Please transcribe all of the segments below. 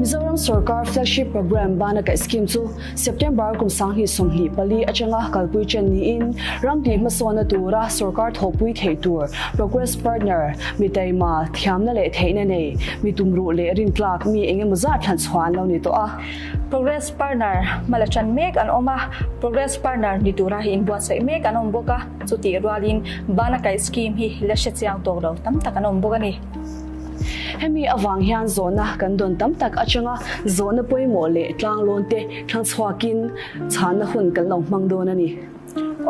Mizoram Sorkar Flagship Programme Bana Kaih Scheme chu September kum 2024 atanga kalpui chen niin ram tih hmasawnna tura sorkar thawhpui theih tur Progress Partner, mi taima, thiamna leh theihna nei, mi tumruh leh rintlak mi engemaw zat thlan chhuah an lo ni tawh a. Progress Partner hmala ṭan mek an awm a, Progress Partner ni tura inbuatsaih mek an awm bawk a, chutih rualin Bana Kaih Scheme hi la hre chiang tawk lo tam tak an awm bawk a ni. Hemi avang hian zawhna kan dawn tam tak atanga zawhna pawimawh leh tlanglawn te thlang chhuakin chhanna hun kan lo hmang dawn a ni.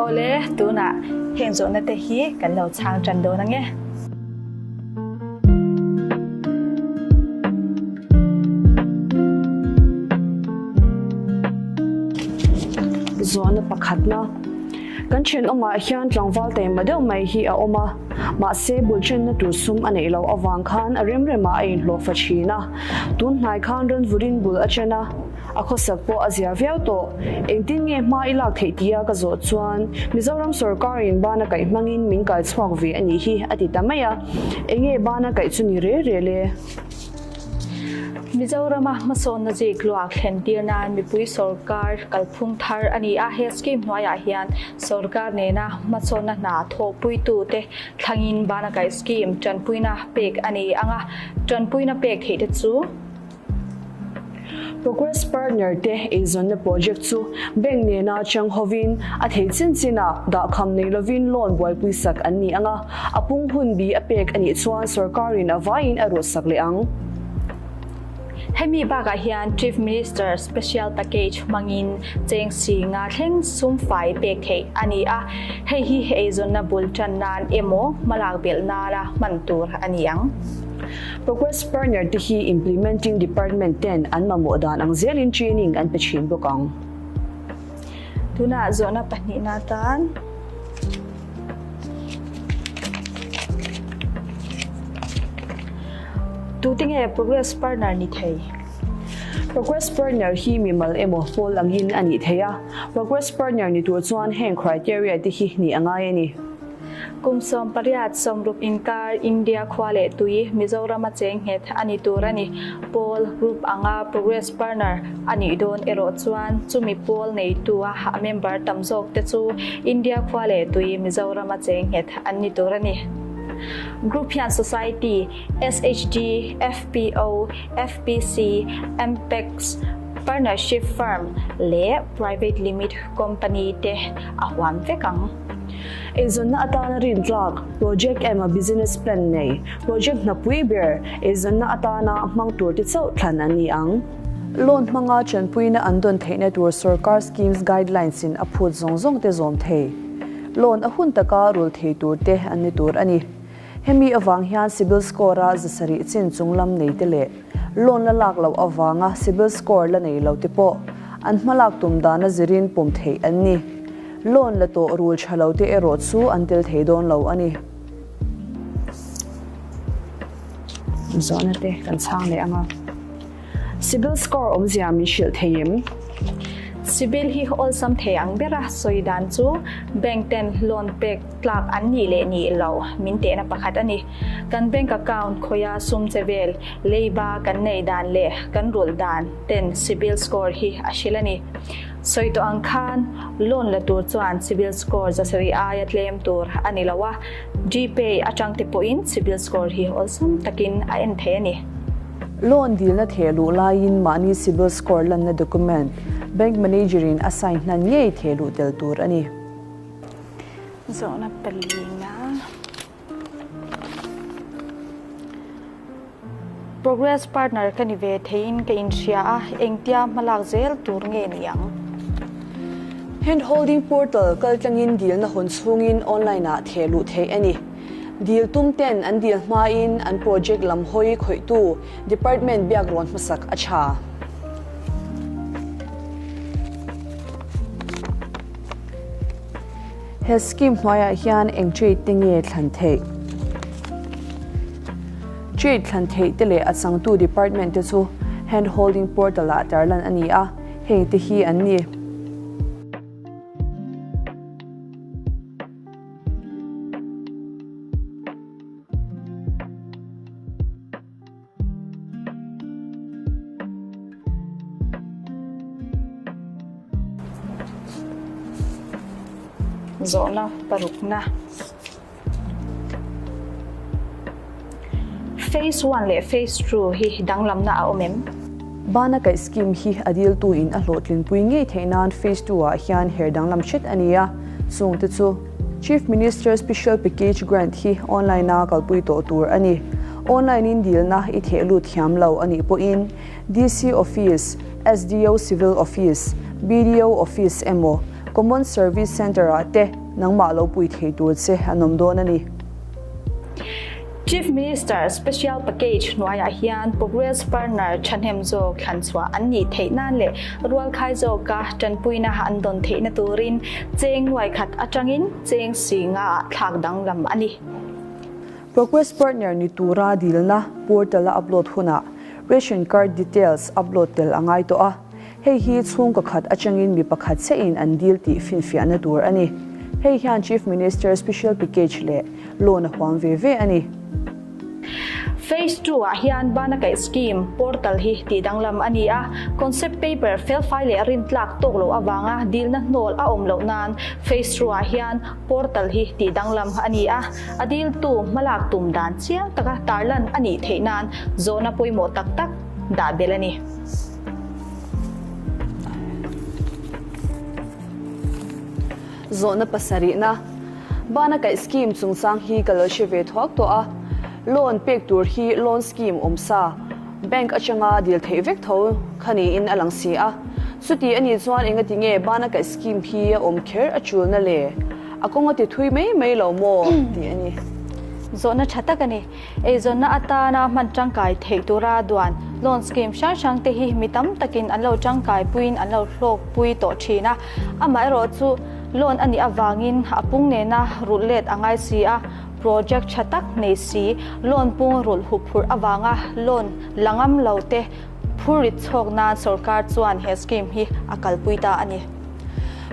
Awle, tunah heng zawhna te hi kan lo chhang tan dawn ange. Zawhna pakhatna, Kan thenawmah hian tlangval taima deuh mai hi a awm a. Mahse, bulṭhenna tur sum a neih loh avang khan a remremah a inhlawh fa ṭhin a. Tun hnai khan rawn vurin bul a chen a, a khawsak pawh a zia viau tawh. Engtin nge hma i lak theih tia ka zawh chuan, Mizoram sawrkarin bana kaih hmangin min kai chhuak ve a nih hi, a ti ta mai a. Enge bana kaih chu ni re re le? Mizorama hmasawnna zik luak thlen tir nan mipui sawrkar kalphung thar a ni a, he scheme hnuaiah hian sawrkar nena hmasawnna hna thawhpuitute thlangin Banakai scheme tanpuina pek a ni ang a, tanpuina pek theih te chu. Progress Partner te eizawnna project chu bank nena chang hovin a thei chin chinah dahkham nei lovin loan buaipui sak an ni ang a, A pung hun bi a pek a nih chuan sorkarin a vaiin a ruhsak leh ang. Hemi bakah hian Chief Minister Special Package hmangin cheng si nga thleng sum fai pek theih a ni a, hei hi eizawnna bul tan nan emaw hmalak belh nana hman tur a ni ang. Progress Partner te hi Implementing Department ten an mamawh dan ang zelin training an pe thin bawk ang. Tunah zawhna pahnihna tan. Tute nge Progress Partner ni thei? Progress Partner hi mimal emaw pawl angin a nih thei a. Progress Partner ni tur chuan heng criteria te hi nih a ngai a ni. Kum 18 sawmruk inkar India khua leh tui Mizorama cheng nghet a ni tur a ni. Pawl, group, anga Progress Partner a nih dawn erawh chuan chumi pawl neitu a a member tam zawk te chu India khua leh tui Mizorama cheng nghet an ni tur a ni. Group hian Society, SHG, FPO, FPC, MPECs, Partnership Firm leh Private Limit Company te a huam vek ang. Eizawnna atana rintlak, project emaw business plan nei, project hnapui ber eizawnna atana hmang tur te chauh thlan an ni ang. Loan hmanga chanpuina an dawn theihna tur sorkar schemes guidelines in a phut zawng zawng te zawm thei. Loan a hun taka rul thei tur te an ni tur a ni. Hemi avang hian CIBIL score a zasarih chin chunglam nei te leh loan la lak loh avanga CIBIL score la nei lo te pawh an hmalak tum dana zirin pawm theih an ni. Loan la tawh rul tha lo te erawh chu an tel thei dawn lo a ni. Zawhna te kan chhang leh ang a. CIBIL score awmzia min hrilh thei em? CIBIL hi awlsam thei ang bera sawi dan chu bank ten loan pek tlak an nih leh nih lo min tehna pakhat a ni. Kan bank account khawia sum che vel, leiba kan neih dan leh kan rulh dan ten CIBIL score hi a hrilh a ni. Sawi tawh ang khan loan la tur chuan CIBIL score zasarih aia tlem tur a ni lo a, Gpay atang te pawhin CIBIL score hi awlsam takin a en thei a ni. Loan dilna theh luh laiin mahni CIBIL score lanna document bank manager in a sign hnan ngei theh luh tel tur a ni. Zawhna palina. Progress partner ka ni ve theiin ka inhria a, engtia hmalak zel tur nge ni ang? Hand holding portal kaltlangin dilna hawn chhungin online ah theh luh theih a ni. Dil tum ten an dil hmain an project lam hawi khawihtu department biak rawn hmasak a tha. He scheme hnuaiah hian eng trade te nge thlan theih? Trade thlan theih te leh a changtu department te chu Hand Holding Portal ah tarlan a ni a, heng te hi an ni. Zawhna parukna. Phase one leh phase two hi danglamna a awm em? Bana kaih scheme hi a diltu in a hlawhtlinpui ngei theih nan phase two ah hian her danglam hret a ni a, chung te chu Chief Minister Special Package Grant hi online a kalpui tawh tur a ni. Online in dilna i theh lut thiam lo a nih pawhin DC Office, SDO Civil Office, BDO Office emaw Common Service Centre ah te nangmah lo pui thei tur che an awm dawn a ni. Chief Minister Special Package hnuaiah hian Progress Partner thahnem zawk thlan chhuah an nih theih nan leh rualkhai zawka tanpuina an dawn theihna turin cheng nuai khat atangin cheng si nga ah thlak danglam a ni. Progress Partner ni tura dilna portal a upload hunah Ration Card details upload tel a ngai tawh a. Hei hi chhungkaw khat atangin mi pakhat chiahin an dil tih finfiahna tur a ni. Hei hian Chief Minister Special Package leh loan a huam ve ve a ni. Phase ii ah hian Bana Kaih Scheme portal hi tih danglam a ni a, concept paper felfai leh rintlak tawk loh avanga dilna hnawl a awm loh nan Phase ii ah hian portal hi tih danglam a ni a, a diltu hmalak tum dan chiang taka tarlan a nih theih nan zawhna pawimawh tak tak dah belh a ni. Zawhna pasarihna, Bana kaih scheme chungchang hi ka lo hre ve thuak tawh a, loan pek tur hi loan scheme awm sa, bank atanga dil theih vek tho kha niin a lang si a. Chuti a nih chuan engati nge bana kaih scheme hi a awm kher a chulna le? A kawng a ti thui mai mai lo maw? tih a ni. Zawhna tha tak a ni. Eizawnna atana hman tangkai theih tura duan loan scheme hrang hrang te hi mi tam takin an lo tangkai puiin an lo hlawkpui tawh thin a. Amaherawhchu loan a nih avangin a pung nena rulh let a ngai si a, project tha tak nei si loan pung rulh hup phurh avanga loan la ngam lo te phur rit chhawk nan sorkar chuan he scheme hi a kalpui ta a ni.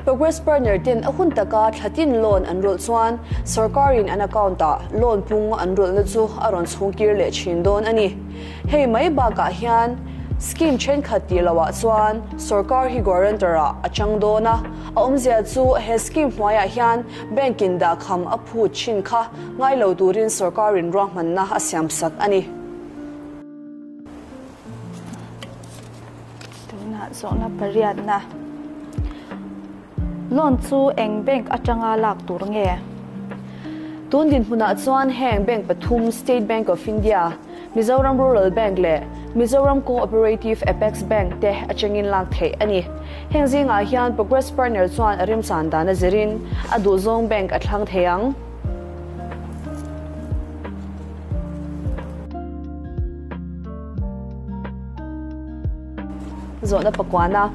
Progress Partner ten a hun taka thla tin loan an rulh chuan sorkarin an account-ah loan pung an rulhna chu a rawn chhungkir leh thin dawn a ni. Hei mai bakah hian scheme thenkhat tih loah chuan sorkar hi guarantor-ah a chang dawn a, a awmzia chu he scheme hnuaiah hian bank-in dahkham a phut thin kha ngai lo turin sorkarin ruahmanna a siamsak a ni. Tunah zawhna pariatna loan chu eng bank atanga lak tur nge? Tun dinhmunah chuan heng bank pathum State Bank of India, Mizoram Rural Bank leh Mizoram Co-operative Apex Bank te atangin lak theih a ni. Heng zingah hian Progress Partner chuan a remchan dan a zirin a duhzawng bank a thlang thei ang. Zawhna pakuana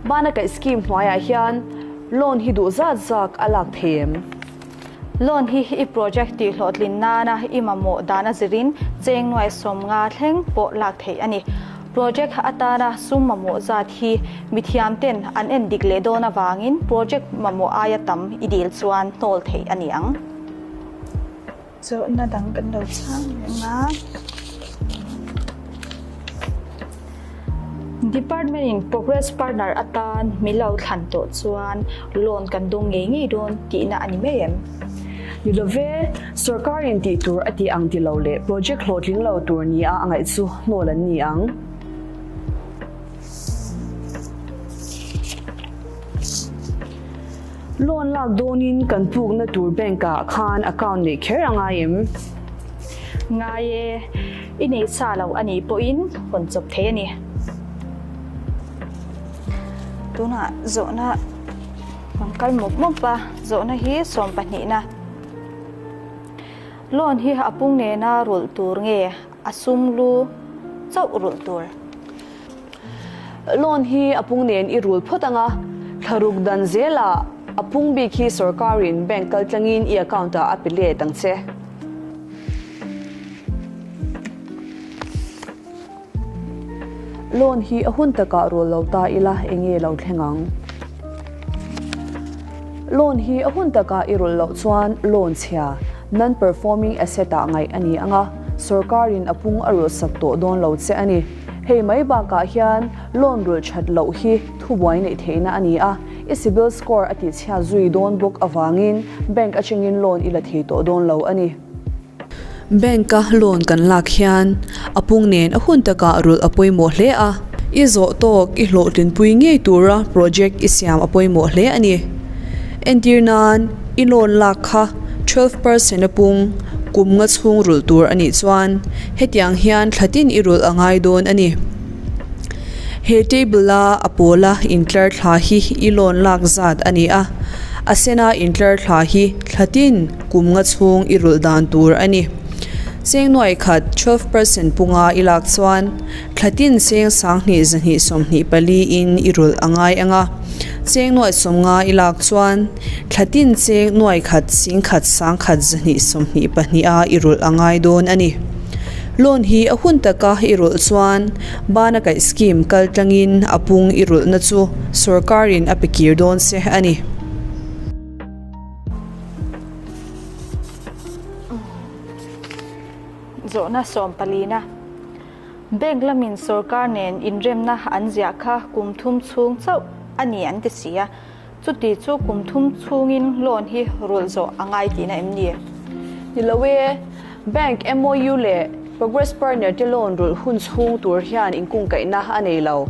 Bana kaih scheme hnuaiah hian loan hi duh zat zak a lak thei em? Loan hi i project tih hlawhtlin nana i mamawh dan a zirin cheng nuai sawmnga thleng pawh lak theih a ni. Project atana sum mamawh zat hi mithiam ten an en dik leh dawn avangin project mamawh aia tam i dil chuan hnawl theih a ni ang. Zawhna dang kan lo chhang reng a. Department in Progress Partner atan min lo thlan tawh chuan loan kan dawng ngei ngei dawn tihna a ni mai em? Ni love, sorkar in tih tur a tih ang ti lo leh project hlawhtling lo tur nia a ngaih chu hnawl an ni ang. Loan lak dawnin kan pukna tur bank ah khan account neih kher a ngai em? Ngai e, i nei sa lo a nih pawhin hawn chawp thei a ni. Tunah zawhna kan kal mawp mawp a, zawhna hi sawmpahnihna. Loan hi a pung nena rulh tur nge a sum lu chauh rulh tur? Loan hi a pung nen i rul phawt ang a, thlaruk dan zelah a pung bik hi sorkarin bank kal tlangin i account ah a pe let ang che. Loan hi a hun takah rul lo ta ila enge lo thleng ang? Loan hi a hun takah i rulh loh chuan loan chhia, non-performing asset ah ngaih a ni ang a, sorkarin a pung a rulhsak tawh dawn lo che a ni. Hei mai bakah hian loan rulh that loh hi thubuai neih theihna a ni a, I CIBIL score a tihchhiat zui dawn bawk avangin bank atangin loan i la thei tawh dawn lo a ni. Bank-a loan kan lak hian a pung nen a hun takah rulh a pawimawh hle a, i zawh tawk i hlawhtlinpui ngei tura project i siam a pawimawh hle a ni. Entir nan, i loan lak kha 12% a pung kum nga chhung rulh tur a nih chuan hetiang hian thlatin i rulh a ngai dawn a ni. He table-a a pawla intlar thla hi i loan lak zat a ni a, a sena intlar thla hi thlatin kum nga chhung i rulh dan tur a ni. Cheng nuai khat, 12%, punga i lak chuan thlatin cheng 12 224 in i rulh a ngai ang a, cheng nuai 50 i lak chuan thlatin cheng nuai khat 10,000 1,222 a i rulh a ngai dawn a ni. Loan hi a hun taka i rulh chuan bana kaih scheme kal tlangin a pung i rulhna chu sorkarin a pe kir dawn che a ni. Zawhna sawmpalina, Bank lamin sorkar nen inremna an ziah kha kum thum chhung chauh a ni an ti si a, Chuti chu kum thum chhungin loan hi rulh zawh a ngai tihna em ni? Ni lo e, Bank MOU leh Progress Partner te loan rulh hun chhung tur hian inkungkaihna a nei lo.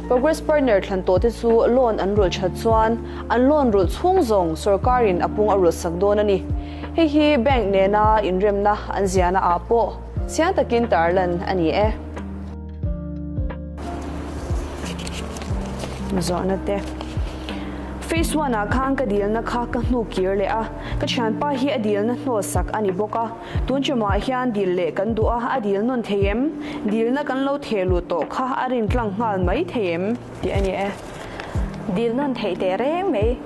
Progress Partner thlan tawh te chu loan an rulh that chuan an loan rulh chhung zawng sorkarin a pung a rulh sak dawn a ni. Hei hi bank nena inremna an ziahna ah pawh chiang takin tarlan a ni e. Zawhna te. Phase one ah khan ka dilna kha ka hnu kir leh a, ka thianpa hi a dilna hnawl sak a ni bawk a, tun tumah hian dil leh kan duh a, a dil nawn thei em? Dilna kan lo theh luh tawh kha a rin tlang nghal mai thei em? Tih a ni e. Dil nawn theih teh reng mai.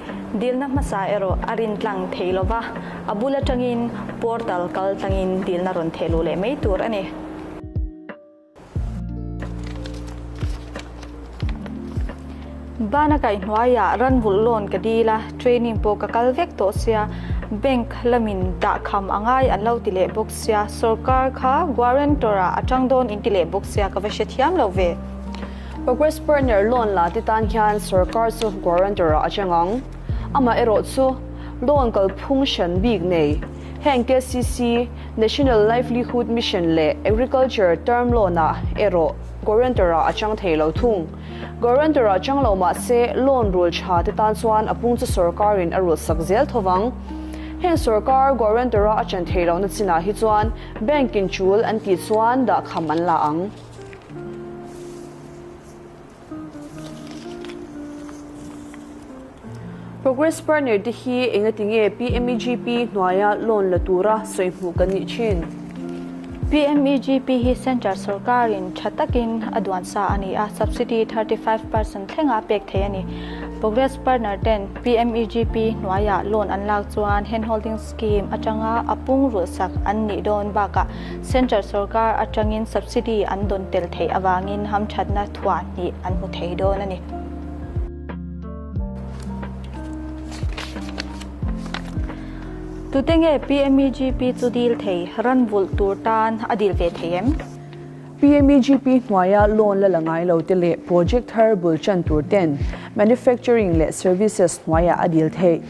Dilna hmasa erawh a rin tlang thei lo va, a bul atangin portal kal tlangin dilna rawn theh luh leh mai tur a ni. Bana kaihhnuaiah ranvulh loan ka dil a, training pawh ka kal vek tawh sia, bank lamin dahkham a ngai an lo ti leh bawk sia, sorkar kha guarantor ah a tang dawn in ti leh bawk sia ka va hre thiam lo ve. Progress Partner loan la te tan hian sorkar chu guarantor ah a chang ang. Amaherawhchu, loan kalphung hran bik nei, heng KCC, National Livelihood Mission leh Agriculture Term Loan-ah erawh guarantor-ah a chang thei lo thung. Guarantor-ah chang lo mah se, loan rul tha te tan chuan a pung chu sorkarin a rul sak zel tho vang. Heng sorkar guarantor-a a chan thei lohna chinah hi chuan bank-in tul an tih chuan dahkham an la ang. Progress Partner te hi engati nge PMEGP hnuaia loan la tura sawi hmuh kan nih thin? PMEGP hi Central sorkarin tha takin a duan sa a ni a, subsidy 35% thlenga pek theih a ni. Progress Partner ten PMEGP hnuaia loan an lak chuan handholding scheme atanga a pung rulhsak an nih dawn bakah Central sorkar atangin subsidy an dawn tel theih avangin hamthatna thuah hnih an hmu thei dawn a ni. Tute nge PMEGP chu dil thei, ran vulh tur tan a dil ve thei em? PMEGP hnuaia loan la la ngai lo te leh project thar bul chan tur ten manufacturing leh services hnuaiah a dil theih.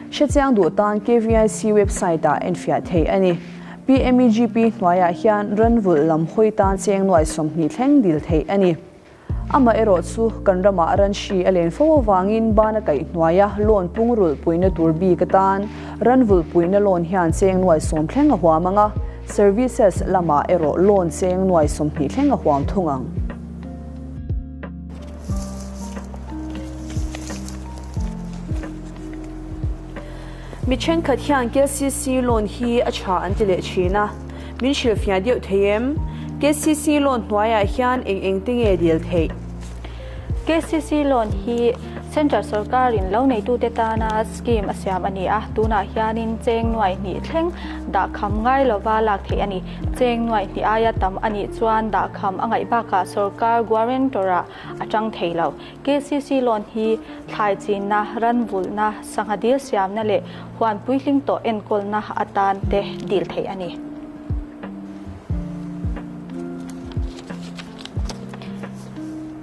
Hrechiang duh tan KVIC website ah enfiah theih a ni. PMEGP hnuaiah hian ran vulh lam hawi tan cheng nuai 20 thleng dil theih a ni. Amaherawh chu kan ramah ran hri a len fo avangin ban a kaih hnuaia loan pung rulh puihna tur bik atan ran vulh puihna loan hian cheng nuai 10 thleng a huam ang a, services lamah erawh loan cheng nuai 20 thleng a huam thung ang. Mi thenkhat hian KCC loan hi a tha an ti leh thin a, min hrilhfiah deuh thei em? KCC loan hnuaiah hian eng eng te nge dil theih? KCC loan hi Central sorkarin lo neitute tana scheme a siam a ni a, tunah hianin cheng nuai hnih thleng dahkham ngai lova lak theih a ni. Cheng nuai hnih aia tam a nih chuan dahkham a ngaih bakah sorkar guarantor-ah a tang thei lo. KCC loan hi thlai chinna, ran vulhna, sangha dil siamna leh huan puitling tawh enkawlna atan te dil theih a ni.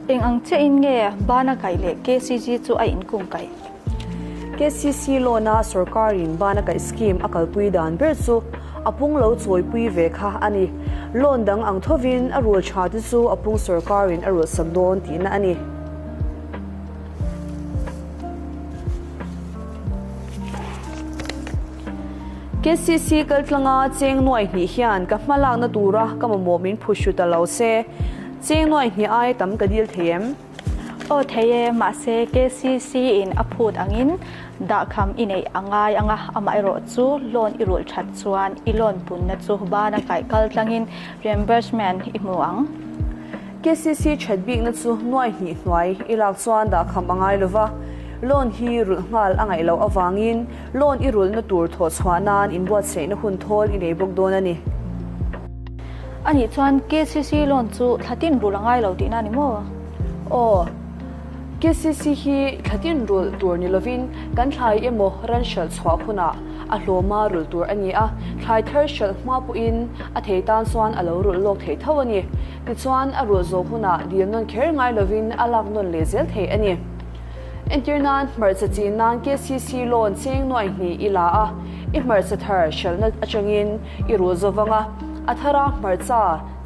Eng ang chiahin nge bana kaih leh KCG chu a inkung kaih? KCC loan a sorkarin bana kaih scheme a kalpui dan ber chu a pung lo chawipui ve kha a ni. Loan dang ang thovin a rul tha te chu a pung sorkarin a rulhsak dawn tihna a ni. KCC kaltlanga cheng nuai hnih hian ka hmalakna tura ka mamawh min phuhru ta lo se, cheng nuai hnih ai tam ka dil thei em? Aw thei e, mahse KCC in a phut angin dahkham i neih a ngai ang a, amaherawhchu loan i rulh that chuan i loan punna chu bana kaih kal tlangin reimbursement i hmu ang. KCC that bikna chu nuai hnih hnuai i lak chuan dahkham a ngai lova, loan hi rulh nghal a ngaih loh avangin loan i rulhna tur thawh chhuah nan inbuatsaihna hun thawl i nei bawk dawn a ni. A nih chuan KCC loan chu thla tin rulh a ngai lo tihna a ni maw? Aw, KCC hi thla tin rulh tur ni lovin kan thlai emaw ran hralh chhuah hunah a hlawma rulh tur a ni a, thlai thar hralh hma pawhin a thei tan chuan a lo rulh lawk thei tho a ni. Tichuan a rulh zawh hunah dil nawn kher ngai lovin a lak nawn leh zel thei a ni. Entir nan hmarcha chin nan KCC loan cheng nuai hnih i la a, i hmarcha thar hralhna atangin i rul zo vang a, a thara hmarcha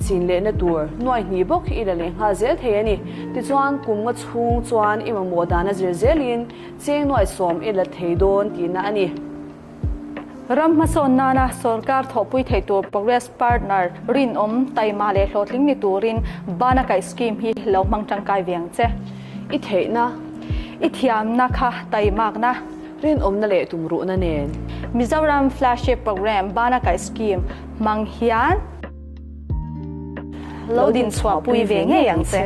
chin lehna tur nuai hnih bawk i la leh nghal zel thei a ni. Tichuan kum nga chhung chuan i mamawh dan a zir zelin cheng nuai sawm i la thei dawn tihna a ni. Ram hmasawn nana sorkar thawhpui thei tur Progress Partner rinawm, taima leh hlawhtling ni turin Bana Kaih Scheme hi lo hmang tangkai ve ang che. I theihna. I thiamna kha taimakna. Rinawmna leh tumruhna nen. Mizoram Flagship Programme Bana Kaih Scheme hmang hian lo dinchhuahpui ve ngei ang che.